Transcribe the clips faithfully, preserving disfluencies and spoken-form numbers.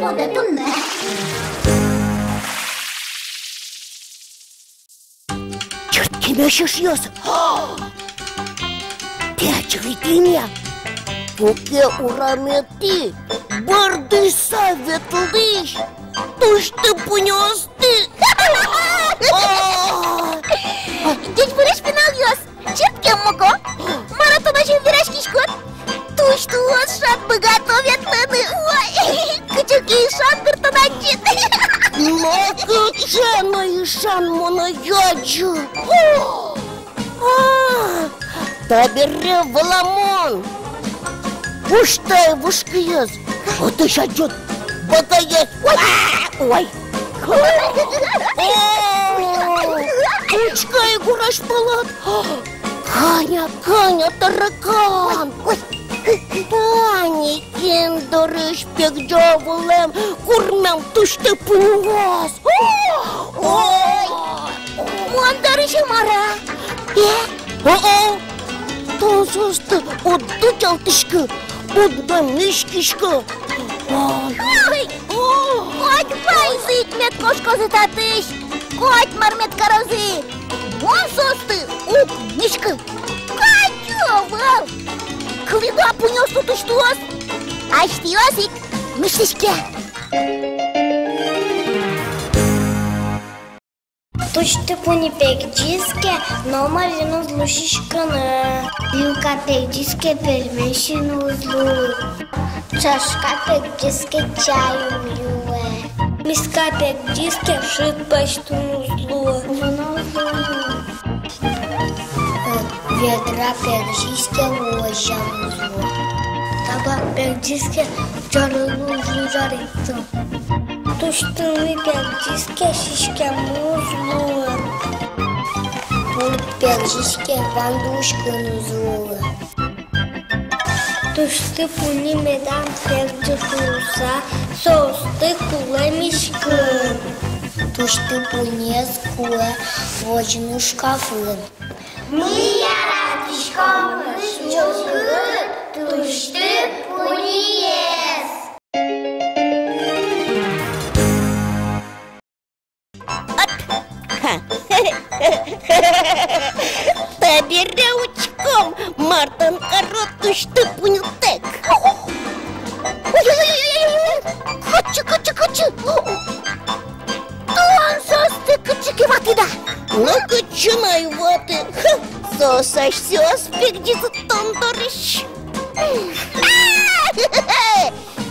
Подэм туннэ. Чырткемесь, эшъёс! Тӥ чылкытъя, куке ураметӥ бӧрдыса ветлӥсь тусьты-пуньыосты. Ӟечбуресь, пиналъёс! Чырткем муко. Мар-о тон озьы вераськиськод? Тусьтыос шат быгато ветлыны. Ой, кыӵе ке ишан, дыр, тон адӟид. Но кыӵе но ишан монэ адӟе. А, табере валамон. Пуштэ вышкыез, отысь адӟод бакаез. Ой! Ой! О! Учкы ай, гурезь палад! Кӧня, кӧня таракан! Ой, ой! Тани кин дорысь пегӟе вылэм курмем тусьты-пуньыос! Ой! Мон дорысь-а, мар-а? Э? О-о! Тон соосты уд дӥсялтӥськы, уд но миськиськы. Ой! Ой! О! Коть ваньзы ик мед кошкозы татысь, коть мар мед карозы. Мон соосты уг миськы. Кадь ӧвӧл. Кылӥды-а пуньыосты тусьтыос? Асьтэос ик миськиське. Тусьты-пуньы пегӟиз ке, номыр ин уз лу сиськыны. Люка пегӟиз ке, пельмень сиыны уз луы. Чашка пегӟиз ке, чай ум юэ. Миска пегӟиз ке, шыд пасьтыны уз луы. Вуоно уз луы. Ведра пегӟиз ке, лужа уз луы. Табак пегӟиз ке, ӝӧрыны уз луы ӝарыны. Тусьтыны пегӟиз ке, сиськемын уз луы. Пурт пегӟиз ке, вандӥськыны уз луы. Тусьты-пуньы медам пегӟы шуыса, соосты кулэ миськыны. Тусьты-пуньыез кулэ возьыны шкафын. Ми яратӥськом ик чылкыт тусьты-пуньыез. От! Ха! Табере учком, мар тон карод тусьты-пуньытэк. Ой-ой-ой-ой-ой! Кыӵе, кыӵе, кыӵе! Тон соосты кыӵе ке ватӥд-а? Но кыӵе но ӧй ваты. Соос асьсэос пегӟизы тон дорысь.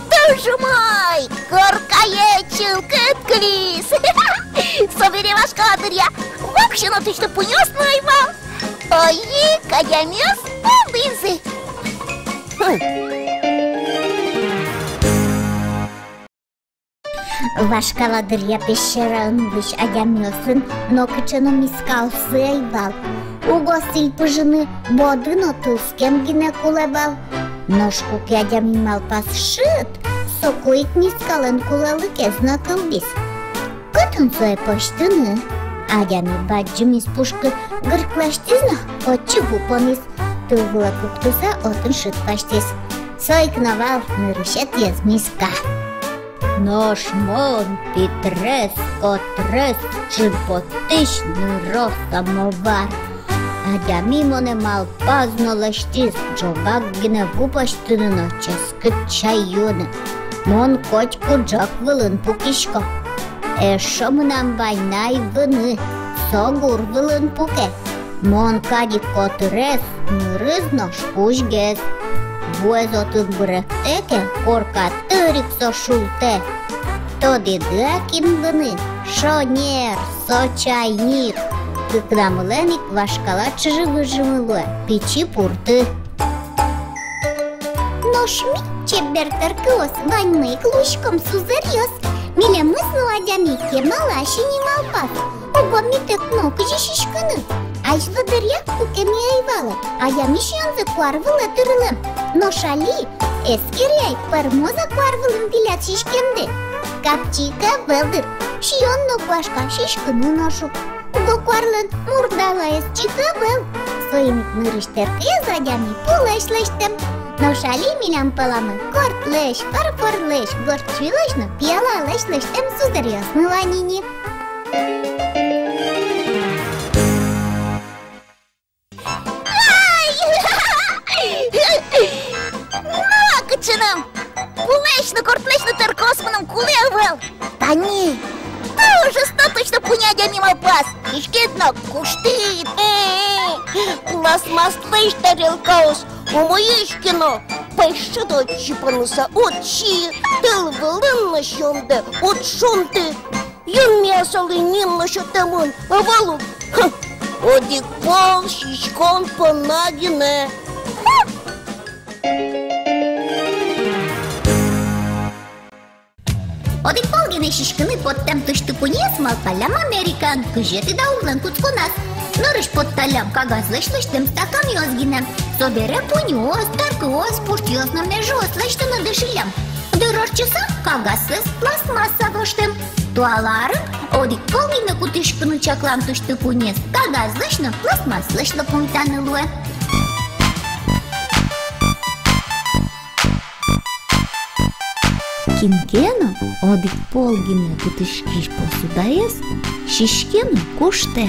Туж умой, коркае чылкыт кылиз. Собере вашкала дыръя воксё но тусьты-пуньыос но ӧй вал. Озьы ик адямиос пондызы. Хм. Вашкала дыръя пещераын улӥсь адямиосын нокыӵе но мискаоссы ӧй вал. Угось сӥль пыжыны боды но тылскем гинэ кулэ вал. Нош куке адями малпаз шыд, соку ик мискалэн кулэлыкез но кылдӥз. Кытын сое пӧзьтыны? Адями бадӟымез пушкы гыркласьтӥз но отчы ву понӥз. Тыл вылэ пуктыса, отын шыд пасьтӥз. Со ик но вал нырысетӥез миска. Нош мон питрес-котрес ӵын поттӥсь ныро самовар. Адями монэ малпаз но лэсьтӥз ӝогак гинэ ву пӧзьтыны но ческыт чай юыны. Мон котьку ӝог вылын пукисько. Эшшо мынам вань на ай выны, со гур вылын пуке. Мон кадь ик котырес, нырыз нош пузьгес. Вуэз отын быректэ ке, корка тырик со шултэ. Тодӥды-а, кин выны? Шонер, со чайник. Кыкнамылэн ик вашкала чыжы-выжымы луэ, пичи пурты. Нош ми, чебер тэркыос, ваньмы ик луиськом сузэръёс. Милемыз но адями кемалась ини малпаз. Уго митэк нокызьы сиськыны. Азьло дыръя, куке ми ӧй валэ, адями сиёнзы куар вылэ тырылэм. Нош али, эскере ай, пӧрмоз-а куар вылын тӥляд сиськемдэ? Капчи ик ӧвӧл, дыр, сиён но куашка, сиськыны нош уг. Уго куарлэн мурдалаез чик ӧвӧл. Соин ик нырысь тэркыез адями пулэсь лэсьтэм. Нош али милям пӧламы кортлэсь, фарфорлэсь, горд сюйлэсь но пиялалэсь лэсьтэм сузэръёсмы вань ини. Ай! Ну, а кыӵе но? Пулэсь но, кортлэсь но тэркыос мыным кулэ ӧвӧл. Тани, туж усто тусьты-пуньы адями малпаз. Сиськид но куштӥд. Э-э-э. Пластмасслэсь тарелкаос умоесь ке но, пӧйшуръёсты отчы поныса, отчы, тӧл вылын но сиёндэ, уд шунты. Юнме асьсэлы ним но сётэмын ӧвӧл ук. Хм. Одӥг пол сиськон понна гинэ. Хм. Одӥг пол гинэ сиськыны поттэм тусьты-пуньыез малпаллям Америкаын, кызетӥ даурын кутсконаз. Нырысь потталлям кагазлэсь лэсьтэм стаканъёс гинэ. Собере пуньыос, тэркыос, пуштъёс но межыос лэсьтыны дышиллям. Дыр ортчыса, кагазэз пластмасса воштэм. Туала арын одӥг пол гинэ кутӥськыны чаклам тусьты-пуньыез кагазлэсь но пластмасслэсь но пумитаны луэ. Кин ке но одӥг пол гинэ кутӥськись посудаез сиське но куштэ.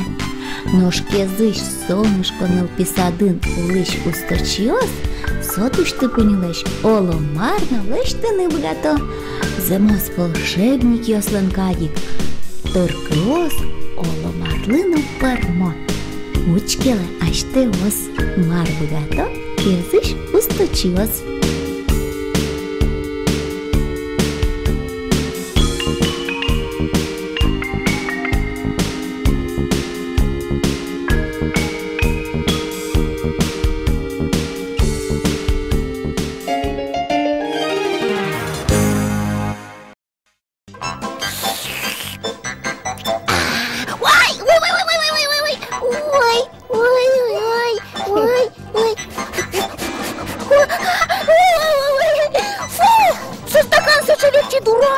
Нош Кезысь «Солнышко» нылпи садын улӥсь усточиос со тусьты-пуньылэсь оло мар но лэсьтыны быгато. Зэмос волшебникъёслэн кадь ик, тэркыос оло марлы но пӧрмо. Учкелэ асьтэос, мар быгато Кезысь усточиос. Ой, ой, ой, ой, ой, ой, ой, ой, ой, ой. Ой, ой, ой, ой, ой, ой. Ой, ой, ой, ой. Фу, со стакан сыӵе векчи, дура.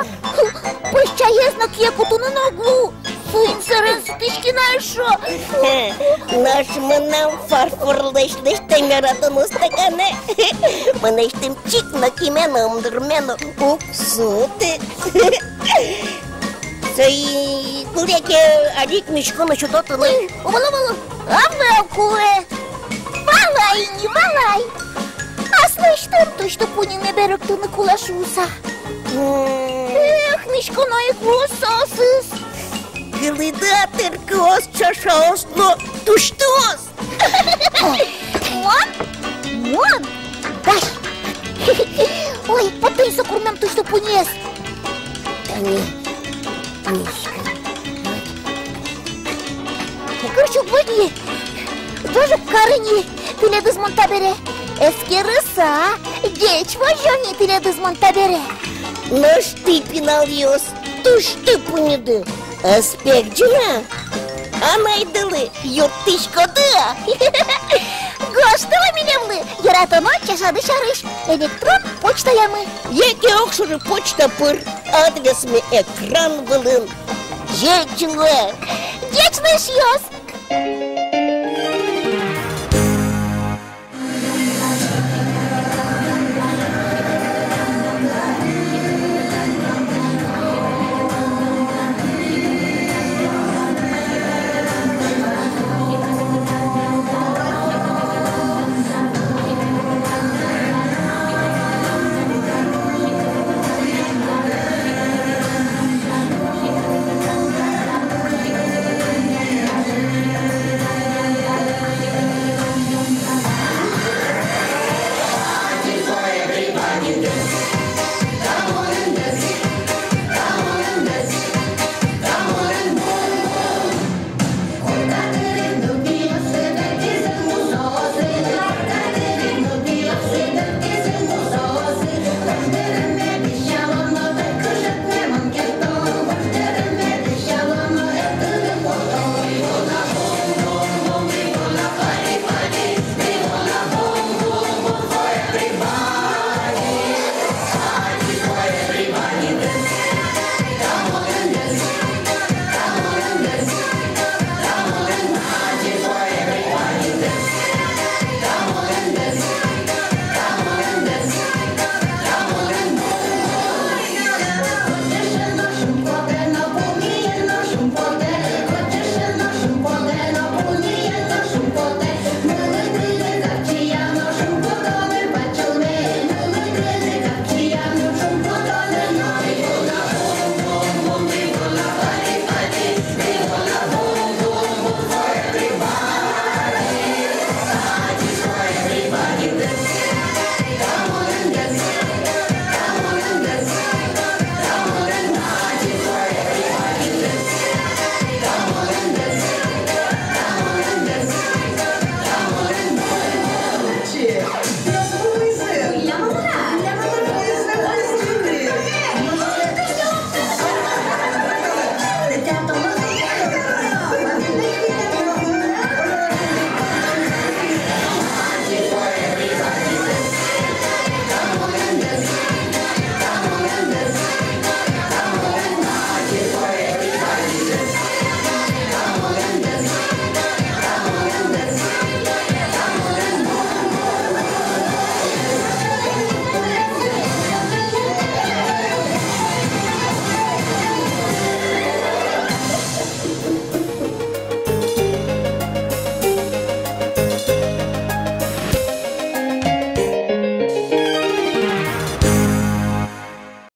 Пӧсь чаез но кие кутыны но уг лу. Суин сэрен сутӥськи на эшшо. Нош мынам фарфорлэсь лэсьтэм яратоно стаканэ. Мынэсьтым чик но киме но, ымдурме но уг суты. Сое кулэ ке, адӟисько но сёто тыныд. Вала, вала. Ӧвӧл кулэ. Валай ини, валай. Аслэсьтым тусьты-пуньыме берыктыны кулэ шуыса. Эх, нисконо ик луоз соосыз. Кылӥды-а, тэркыос, чашаос но тусьтыос? Мон? Мон? Дась. Ой, потэ ини со курмем тусьты-пуньыез. Тани, тани. Кырӟу, быдӟы. Ӝожык кары ни тӥледыз мон табере. Эскерыса, ӟеч возё ни тӥледыз мон табере. Нош тӥ, пиналъёс, тусьты-пуньыды ӧз пегӟы на? Анайдылы юрттӥськоды-а? Гожтылэ милемлы яратоно чашады сярысь электрон почтаямы. Яке огшоры почта пыр, адресмы экран вылын. Ӟеч луэ! Ӟеч луэ, эшъёс!